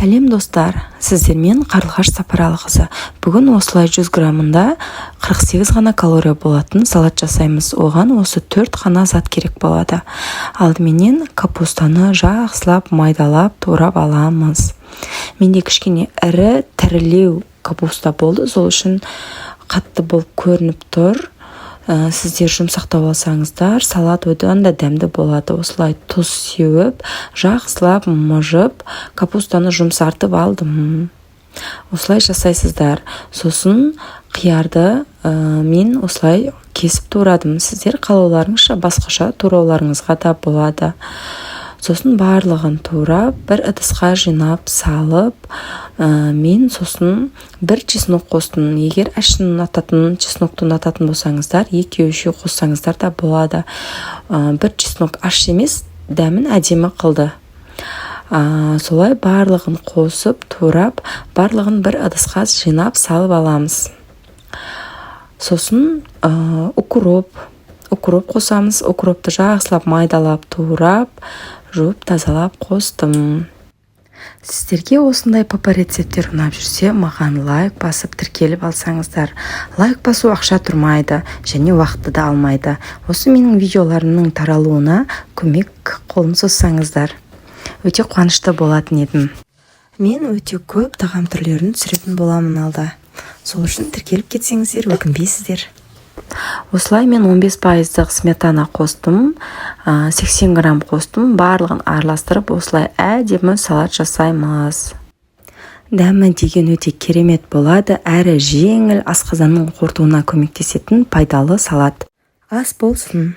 Сәлем, достар! Сіздермен Қарлығаш Сапаралықызы. Бүгін осылай 100 граммында 48 ғана калория болатын салат жасаймыз. Оған осы төрт қана зат керек болады. Алдыменен капустаны жақсылап майдалап турап аламыз. Менде кішкене ірі, тірілеу капуста болды, сол үшін қатты болып көрініп тұр. Сіздер жұмсақтау алсаңыздар, салат одан да дәмді болады. Осылай тұз сеуіп, жақсылап мыжып, капустаны жұмсартып алдым. Осылай жасайсыздар. Сосын қиярды мен осылай кесіп турадым. Сіздер қалауларыңызша басқаша турауларыңызға да болады. Сосын барлығын турап, бір ыдысқа жинап салып, мен сосын бір чеснок қостым. Егер ащыны ұнататын, чеснокты ұнататын болсаңыздар, екеу, үшеу қоссаңыздар да болады. Бір чеснок ащы емес, дәмін әдемі қылды. Солай барлығын қосып, турап, барлығын бір ыдысқа жинап салып аламыз. Сосын укроп қосамыз. Укропты жақсылап майдалап турап, жуып, тазалап қостым. Сіздерге осындай пп рецепттер ұнап жүрсе, маған лайк басып, тіркеліп алсаңыздар. Лайк басу ақша тұрмайды және уақытты да алмайды. Осы менің видеоларымның таралуына көмек қолын созсаңыздар, өте қуанышты болатын едім. Мен өте көп тағам түрлерін түсіретін боламын алда, сол үшін тіркеліп кетсеңіздер, өкінбейсіздер. Осылай мен 15 пайыздық сметана қостым, 80 грамм қостым. Барлығын араластырып, осылай әдемі салат жасаймыз. Дәмі деген өте керемет болады әрі жеңіл, асқазанның қорытуына көмектесетін пайдалы салат. Ас болсын!